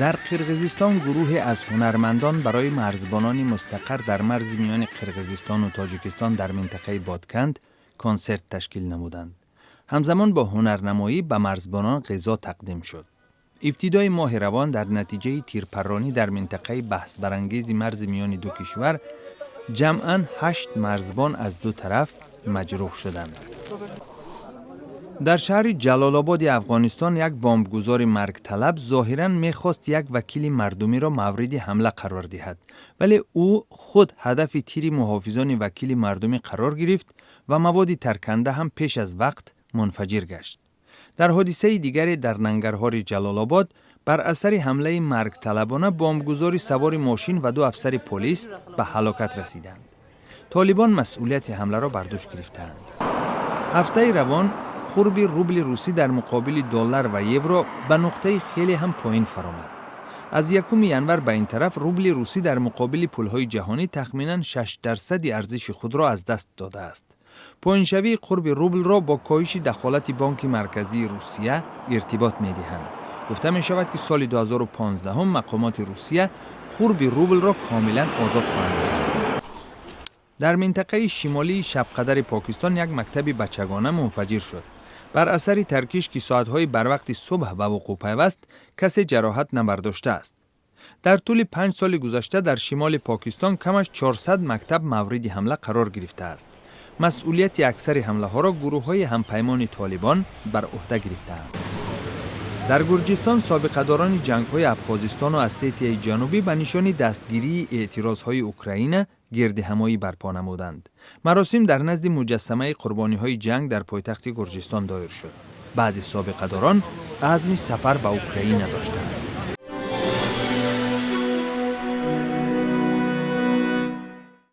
Дар Қирғизистон гурӯҳе аз ҳунармандон барои марзбонони мустақар дар марзи миёни Қирғизистону Тоҷикистон дар минтақаи Ботканд консерт ташкил намуданд. Ҳамзамон бо ҳунарнамоӣ ба марзбонон ғизо тақдим шуд. Ибтидои моҳи равон дар натиҷаи тирпарронӣ дар минтақаи баҳсбарангези марзи миёни ду кишвар ҷамъан ҳашт марзбон аз ду тараф маҷрӯҳ шуданд. Дар шаҳри Ҷалолободи Афғонистон як бомбгузори маргталаб зоҳиран мехост як вакили мардумиро мавриди ҳамла қарор диҳад, вале ӯ худ ҳадафи тири муҳофизони вакили мардумӣ қарор гирифт ва маводи тарканда ҳам пеш аз вақт мунфаҷир гашт. Дар ҳодисаи дигаре дар Нангарҳори Ҷалолобод бар асари ҳамлаи маргталабона бомбгузори савори мошин ва ду афсари полис ба ҳалокат расиданд. Толибон масъулияти ҳамларо бар дӯш гирифтаанд. Ҳафтаи равон қурби рубли русӣ дар муқобили доллар ва евро ба нуқтаи хеле ҳам поин фаромад. Аз 1 январ ба ин тараф рубли русӣ дар муқобили пулҳои ҷаҳонӣ тахминан 6% арзиши худро аз даст додааст. Поиншавии қурби рублро бо коҳиши дахолати Бонки Марказии Русия иртибот медиҳанд. Гуфта мешавад, ки соли 2015 мақомоти Русия қурби рублро комилан озод хоҳанд кард. Дар минтақаи шимолии Шабқадари Покистон як мактаби бачагона мунфаҷир шуд. Бар асари таркиш, ки соатҳои барвақти субҳ ба вуқӯъ пайваст, касе ҷароҳат набардоштааст. Дар тӯли 5 соли гузашта дар шимоли Покистон камаш 400 мактаб мавриди ҳамла қарор гирифтааст. Масъулияти аксари ҳамлаҳоро гурӯҳҳои ҳампаймони Толибон бар ӯҳда гирифтаанд. Дар Гурҷистон собиқадорони ҷангҳои Абхозистону Осетияи Ҷанубӣ ба нишони дастгирии эътирозҳои Украина гирдиҳамоӣ барпо намуданд. Маросим дар назди муҷассамаи қурбониҳои ҷанг дар пойтахти Гурҷистон доир шуд. Баъзе собиқадорон азми сафар ба Украина доштанд.